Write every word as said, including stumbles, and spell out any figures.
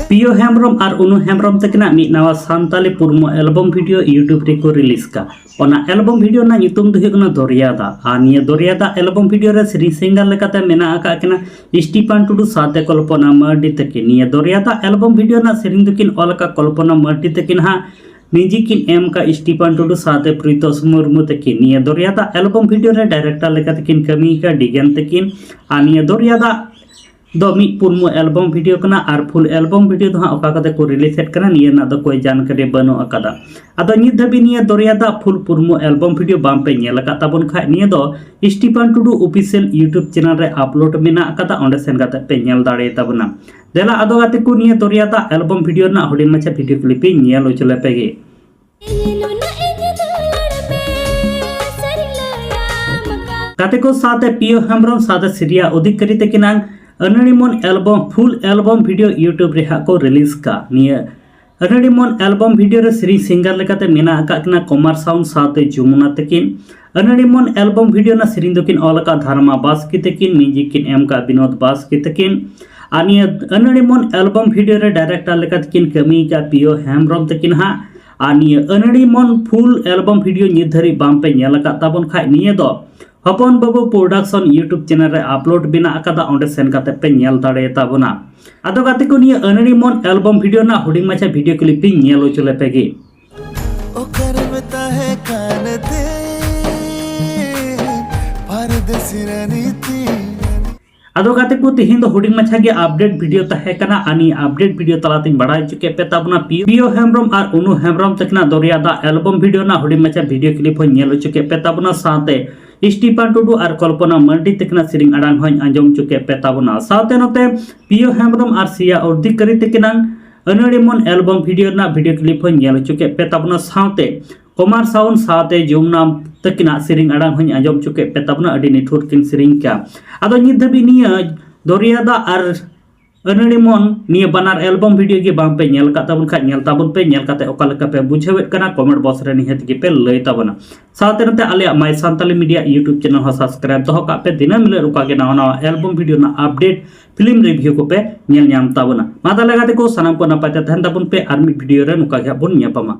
ᱯᱤᱭᱳ ᱦᱮᱢᱵᱨᱚᱢ ᱟᱨ ᱩᱱᱩ ᱦᱮᱢᱵᱨᱚᱢ ᱛᱟᱹᱠᱤᱱᱟᱜ ᱢᱤᱫ ᱱᱟᱣᱟ ᱥᱟᱱᱛᱟᱞᱤ ᱯᱩᱨᱢᱚ ᱮᱞᱵᱚᱢ ᱵᱷᱤᱰᱤᱭᱳ YouTube ᱨᱮᱠᱚ ᱨᱤᱞᱤᱡᱽ ᱠᱟᱜ᱾ ᱚᱱᱟ ᱮᱞᱵᱚᱢ ᱵᱷᱤᱰᱤᱭᱳ ᱨᱮᱱᱟᱜ ᱧᱩᱛᱩᱢ ᱫᱚ ᱦᱩᱭᱩᱜ ᱠᱟᱱᱟ ᱫᱚᱨᱭᱟ ᱫᱟᱜ᱾ ᱟᱨ ᱱᱤᱭᱟᱹ ᱫᱚᱨᱭᱟ ᱫᱟᱜ ᱮᱞᱵᱚᱢ ᱵᱷᱤᱰᱤᱭᱳ ᱨᱮ ᱥᱮᱨᱮᱧ ᱥᱤᱝᱜᱟᱨ ᱞᱮᱠᱟᱛᱮ ᱢᱮᱱᱟᱜ ᱟᱠᱟᱫ ᱠᱤᱱᱟ ᱥᱴᱤᱯᱷᱟᱱ ᱴᱩᱰᱩ ᱥᱟᱶᱛᱮ ᱠᱚᱞᱯᱚᱱᱟ ᱢᱟᱨᱰᱤ ᱛᱟᱹᱠᱤᱱ᱾ ᱱᱤᱭᱟᱹ ᱫᱚᱨᱭᱟ ᱫᱟᱜ ᱮᱞᱵᱚᱢ ᱵᱷᱤᱰᱤᱭᱳ ᱨᱮᱱᱟᱜ ᱥᱮᱨᱮᱧ ᱫᱚᱠᱤᱱ ᱚᱞ ᱟᱠᱟᱫ ᱠᱚᱞᱯᱚᱱᱟ ᱢᱟᱨᱰᱤ ᱛᱟᱹᱠᱤᱱ ᱦᱟᱸᱜ᱾ ᱢᱤᱭᱩᱡᱤᱠ ᱠᱤᱱ ᱮᱢ ᱟᱠᱟᱫ ᱥᱴᱤᱯᱷᱟᱱ ᱴᱩᱰᱩ ᱥᱟᱶᱛᱮ ᱯᱨᱤᱛᱳᱥ ᱢᱩᱨᱢᱩ ᱛᱟᱹᱠᱤᱱ᱾ ᱱᱤᱭᱟᱹ ᱫᱚᱨᱭᱟ ᱫᱟᱜ ᱮᱞᱵᱚᱢ ᱵᱷᱤᱰᱤᱭᱳ ᱨᱮ ᱰᱟᱭᱨᱮᱠᱴᱚᱨ ᱞᱮᱠᱟᱛᱮ ᱠᱤᱱ ᱠᱟᱹᱢᱤ ᱟᱠᱟᱫ ᱰᱤᱜᱮᱱ ᱛᱟᱹᱠᱤᱱ᱾ ᱟᱨ ᱱᱤᱭᱟᱹ ᱫᱚᱨᱭᱟ ᱫᱟᱜ ᱫᱚ ᱢᱤᱫ ᱯᱩᱨᱢᱩ ᱮᱞᱵᱚᱢ ᱵᱷᱤᱰᱤᱭᱳ ᱠᱟᱱᱟ ᱟᱨ ᱯᱷᱩᱞ ᱮᱞᱵᱚᱢ ᱵᱷᱤᱰᱤᱭᱳ ᱫᱚ ᱦᱟᱸᱜ ᱚᱠᱟ ᱠᱟᱛᱮ ᱠᱚ ᱨᱤᱞᱤᱡᱽ ᱮᱫ ᱠᱟᱱᱟ, ᱱᱤᱭᱟᱹ ᱨᱮᱱᱟᱜ ᱫᱚ ᱠᱚᱭ ᱡᱟᱱᱠᱟᱨᱤ ᱵᱟᱹᱱᱩᱜ ᱟᱠᱟᱫᱟ᱾ ᱟᱫᱚ ᱱᱤᱛ ᱫᱷᱟᱹᱵᱤᱡ ᱱᱤᱭᱟᱹ ᱫᱚᱨᱭᱟ ᱫᱟᱜ ᱯᱷᱩᱞ ᱯᱩᱨᱢᱩ ᱮᱞᱵᱚᱢ ᱵᱷᱤᱰᱤᱭᱳ ᱵᱟᱝ ᱯᱮ ᱧᱮᱞ ᱟᱠᱟᱫ ᱛᱟᱵᱚᱱ ᱠᱷᱟᱡ, ᱱᱤᱭᱟᱹ ᱫᱚ ᱥᱴᱤᱯᱷᱟᱱ ᱴᱩᱰᱩ ᱚᱯᱷᱤᱥᱤᱭᱟᱞ YouTube ᱪᱮᱱᱮᱞ ᱨᱮ ᱟᱯᱞᱳᱰ ᱢᱮᱱᱟᱜ ᱟᱠᱟᱫᱟ, ᱚᱸᱰᱮ ᱥᱮᱱ ᱠᱟᱛᱮ ᱯᱮ ᱧᱮᱞ ᱫᱟᱲᱮᱭᱟᱛᱟ ᱵᱚᱱᱟ᱾ ᱫᱮᱞᱟ ᱟᱫᱚ ᱜᱟᱛᱮ ᱠᱚ, ᱱᱤᱭᱟᱹ ᱫᱚᱨᱭᱟ ᱫᱟᱜ ᱮᱞᱵᱚᱢ ᱵᱷᱤᱰᱤᱭᱳ ᱨᱮᱱᱟᱜ ᱦᱩᱰᱤᱧ ᱢᱟᱪᱷᱟ ᱵᱷᱤᱰᱤᱭᱳ ᱠᱞᱤᱯ ᱤᱧ ᱧᱮᱞ ᱦᱚᱪᱚ ᱞᱮᱯᱮ ᱜᱮ᱾ ᱜᱟᱛᱮ ᱠᱚ, ᱥᱟᱶᱛᱮ ᱯᱤᱭᱳ ᱦᱮᱢᱵᱨᱚᱢ ᱥᱟᱶᱛᱮ ᱥᱤᱨᱤᱭᱟ ᱚᱫᱷᱤᱠᱟᱨᱤ ᱛᱟᱹᱠᱤᱱᱟᱜ ᱟᱹᱱᱟᱹᱲᱤ ᱢᱚᱱ ᱮᱞᱵᱚᱢ ᱯᱷᱩᱞ ᱮᱞᱵᱚᱢ ᱵᱷᱤᱰᱤᱭᱳ YouTube ᱨᱮ ᱦᱟᱸᱜ ᱠᱚ ᱨᱤᱞᱤᱡᱽ ᱠᱟᱜ᱾ ᱱᱤᱭᱟᱹ ᱟᱹᱱᱟᱹᱲᱤ ᱢᱚᱱ ᱮᱞᱵᱚᱢ ᱵᱷᱤᱰᱤᱭᱳ ᱨᱮ ᱥᱮᱨᱮᱧ ᱥᱤᱝᱜᱟᱨ ᱞᱮᱠᱟᱛᱮ ᱢᱮᱱᱟᱜ ᱟᱠᱟᱫ ᱠᱤᱱᱟ ᱠᱚᱢᱟᱨ ᱥᱟᱣᱩᱱᱰ ᱥᱟᱶᱛᱮ ᱡᱚᱢᱩᱱᱟ ᱛᱟᱹᱠᱤᱱ᱾ ᱟᱹᱱᱟᱹᱲᱤ ᱢᱚᱱ ᱮᱞᱵᱚᱢ ᱵᱷᱤᱰᱤᱭᱳ ᱨᱮᱱᱟᱜ ᱥᱮᱨᱮᱧ ᱫᱚᱠᱤᱱ ᱚᱞ ᱟᱠᱟᱫ ᱫᱷᱟᱨᱢᱟ ᱵᱟᱥᱠᱮ ᱛᱟᱹᱠᱤᱱ, ᱢᱤᱭᱩᱡᱤᱠ ᱠᱤᱱ ᱮᱢ ᱟᱠᱟᱫ ᱵᱤᱱᱳᱫ ᱵᱟᱥᱠᱮ ᱛᱟᱹᱠᱤᱱ᱾ ᱟᱨ ᱱᱤᱭᱟᱹ ᱟᱹᱱᱟᱹᱲᱤ ᱢᱚᱱ ᱮᱞᱵᱚᱢ ᱵᱷᱤᱰᱤᱭᱳ ᱨᱮ ᱰᱟᱭᱨᱮᱠᱴᱚᱨ ᱞᱮᱠᱟᱛᱮ ᱠᱤᱱ ᱠᱟᱹᱢᱤ ᱟᱠᱟᱫ ᱯᱤᱭᱳ ᱦᱮᱢᱵᱨᱚᱢ ᱛᱟᱹᱠᱤᱱ ᱦᱟᱸᱜ᱾ ᱟᱨ ᱱᱤᱭᱟᱹ ᱟᱹᱱᱟᱹᱲᱤ ᱢᱚᱱ ᱯᱷᱩᱞ ᱮᱞᱵᱚᱢ ᱵᱷᱤᱰᱤᱭᱳ ᱱᱤᱛ ᱫᱷᱟᱹᱨᱤᱡ ᱵᱟᱝ ᱯᱮ ᱧᱮᱞ ᱟᱠᱟᱫ ᱛᱟᱵᱚᱱ ᱠᱷᱟᱡ, ᱱᱤᱭᱟᱹ ᱫᱚ ᱦᱚᱯᱚᱱ ᱵᱟᱹᱵᱩ ᱯᱨᱚᱰᱟᱠᱥᱚᱱ YouTube ᱪᱮᱱᱮᱞ ᱨᱮ ᱟᱯᱞᱳᱰ ᱢᱮᱱᱟᱜ ᱟᱠᱟᱫᱟ, ᱚᱸᱰᱮ ᱥᱮᱱ ᱠᱟᱛᱮ ᱯᱮ ᱧᱮᱞ ᱫᱟᱲᱮᱭᱟᱛᱟ ᱵᱚᱱᱟ᱾ ᱟᱫᱚ ᱜᱟᱛᱮ ᱠᱚ, ᱱᱤᱭᱟᱹ ᱟᱹᱱᱟᱹᱲᱤ ᱢᱚᱱ ᱮᱞᱵᱚᱢ ᱵᱷᱤᱰᱤᱭᱳ ᱨᱮᱱᱟᱜ ᱦᱩᱰᱤᱧ ᱢᱟᱪᱷᱟ ᱵᱷᱤᱰᱤᱭᱳ ᱠᱞᱤᱯ ᱤᱧ ᱧᱮᱞ ᱦᱚᱪᱚ ᱞᱮᱯᱮ ᱜᱮ᱾ ᱚᱠᱟᱨᱮᱢ ᱛᱟᱦᱮᱸ ᱠᱟᱱ ᱛᱮ ᱯᱟᱨᱫᱮᱥᱤ ᱨᱟᱱᱤ ᱛᱤᱧ? ᱟᱫᱚ ᱜᱟᱛᱮ ᱠᱚ, ᱛᱤᱦᱤᱧ ᱫᱚ ᱦᱩᱰᱤᱧ ᱢᱟᱪᱷᱟ ᱜᱮ ᱟᱯᱰᱮᱴ ᱵᱷᱤᱰᱤᱭᱳ ᱛᱟᱦᱮᱸ ᱠᱟᱱᱟ᱾ ᱟᱨ ᱱᱤᱭᱟᱹ ᱟᱯᱰᱮᱴ ᱵᱷᱤᱰᱤᱭᱳ ᱛᱟᱞᱟᱛᱤᱧ ᱵᱟᱲᱟᱭ ᱦᱚᱪᱚ ᱠᱮᱫ ᱯᱮ ᱛᱟᱵᱚᱱᱟ ᱯᱤᱭᱳ ᱦᱮᱢᱵᱨᱚᱢ ᱟᱨ ᱩᱱᱩ ᱦᱮᱢᱵᱨᱚᱢ ᱛᱟᱹᱠᱤᱱᱟᱜ ᱫᱚᱨᱭᱟ ᱫᱟᱜ ᱮᱞᱵᱚᱢ ᱵᱷᱤᱰᱤᱭᱳ ᱨᱮᱱᱟᱜ ᱦᱩᱰᱤᱧ ᱢᱟᱪᱷᱟ ᱵᱷᱤᱰᱤᱭᱳ ᱠᱞᱤᱯ ᱦᱚᱸᱧ ᱧᱮᱞ ᱦᱚᱪᱚ ᱠᱮᱫ ᱯᱮ ᱛᱟᱵᱚᱱᱟ, ᱥᱟᱶᱛᱮ ᱥᱴᱤᱯᱷᱟᱱ ᱴᱩᱰᱩ ᱟᱨ ᱠᱚᱞᱯᱚᱱᱟ ᱢᱟᱨᱰᱤ ᱛᱟᱹᱠᱤᱱᱟᱜ ᱥᱮᱨᱮᱧ ᱟᱲᱟᱝ ᱦᱚᱸᱧ ᱟᱸᱡᱚᱢ ᱦᱚᱪᱚ ᱠᱮᱫ ᱯᱮ ᱛᱟᱵᱚᱱᱟ᱾ ᱥᱟᱶᱛᱮ ᱱᱚᱛᱮ ᱯᱤᱭᱳ ᱦᱮᱢᱵᱨᱚᱢ ᱟᱨ ᱥᱤᱭᱟ ᱚᱫᱷᱤᱠᱟᱨᱤ ᱛᱟᱹᱠᱤᱱᱟᱜ ᱟᱹᱱᱟᱹᱲᱤ ᱢᱚᱱ ᱮᱞᱵᱚᱢ ᱵᱷᱤᱰᱤᱭᱳ ᱨᱮᱱᱟᱜ ᱵᱷᱤᱰᱤᱭᱳ ᱠᱞᱤᱯ ᱦᱚᱸᱧ ᱧᱮᱞ ᱦᱚᱪᱚ ᱠᱮᱫ ᱯᱮ ᱛᱟᱵᱚᱱᱟ, ᱥᱟᱶᱛᱮ ᱠᱚᱢᱟᱨ ᱥᱟᱣᱩᱱᱰ ᱥᱟᱶᱛᱮ ᱡᱚᱢᱩᱱᱟ ᱛᱟᱹᱠᱤᱱᱟᱜ ᱥᱮᱨᱮᱧ ᱟᱲᱟᱝ ᱦᱚᱸᱧ ᱟᱸᱡᱚᱢ ᱦᱚᱪᱚ ᱠᱮᱫ ᱯᱮ ᱛᱟᱵᱚᱱᱟ᱾ ᱟᱹᱰᱤ ᱱᱤᱴᱷᱩᱨ ᱠᱤᱱ ᱥᱮᱨᱮᱧ ᱠᱟᱜᱼᱟ᱾ ᱟᱫᱚ ᱱᱤᱛ ᱫᱷᱟᱹᱵᱤᱡ ᱱᱤᱭᱟᱹ ᱫᱚᱨᱭᱟ ᱫᱟᱜ ᱟᱨ ᱟᱹᱱᱟᱹᱲᱤ ᱢᱚᱱ ᱱᱤᱭᱟᱹ ᱵᱟᱱᱟᱨ ᱮᱞᱵᱚᱢ ᱵᱷᱤᱰᱤᱭᱳ ᱜᱮ ᱵᱟᱝ ᱯᱮ ᱧᱮᱞ ᱟᱠᱟᱫ ᱛᱟᱵᱚᱱ ᱠᱷᱟᱡ, ᱧᱮᱞ ᱛᱟᱵᱚᱱ ᱯᱮ᱾ ᱧᱮᱞ ᱠᱟᱛᱮ ᱚᱠᱟ ᱞᱮᱠᱟ ᱯᱮ ᱵᱩᱡᱷᱟᱹᱣᱮᱫ ᱠᱟᱱᱟ, ᱠᱚᱢᱮᱱᱴ ᱵᱚᱠᱥ ᱨᱮ ᱱᱤᱦᱟᱹᱛ ᱜᱮᱯᱮ ᱞᱟᱹᱭ ᱛᱟᱵᱚᱱᱟ᱾ ᱥᱟᱶᱛᱮ ᱱᱚᱛᱮ ᱟᱞᱮᱭᱟᱜ My Santali Media YouTube channel ᱦᱚᱸ ᱥᱟᱵᱥᱠᱨᱟᱭᱤᱵ ᱫᱚᱦᱚ ᱠᱟᱜ ᱯᱮ᱾ ᱫᱤᱱᱟᱹᱢ ᱦᱤᱞᱳᱜ ᱱᱚᱝᱠᱟ ᱜᱮ ᱱᱟᱣᱟ ᱱᱟᱣᱟ ᱮᱞᱵᱚᱢ ᱵᱷᱤᱰᱤᱭᱳ ᱨᱮᱱᱟᱜ ᱟᱯᱰᱮᱴ, ᱯᱷᱤᱞᱢ ᱨᱤᱵᱷᱤᱭᱩ ᱠᱚᱯᱮ ᱧᱮᱞ ᱧᱟᱢ ᱛᱟᱵᱚᱱᱟ᱾ ᱢᱟ ᱛᱟᱦᱞᱮ ᱜᱟᱛᱮ ᱠᱚ, ᱥᱟᱱᱟᱢ ᱠᱚ ᱱᱟᱯᱟᱭ ᱛᱮ ᱛᱟᱦᱮᱱ ᱛᱟᱵᱚᱱ ᱯᱮ, ᱟᱨ ᱢᱤᱫ ᱵᱷᱤᱰᱤᱭᱳ ᱨᱮ ᱱᱚᱝᱠᱟ ᱜᱮ ᱦᱟᱸᱜ ᱵᱚᱱ ᱧᱟᱯᱟᱢᱟ᱾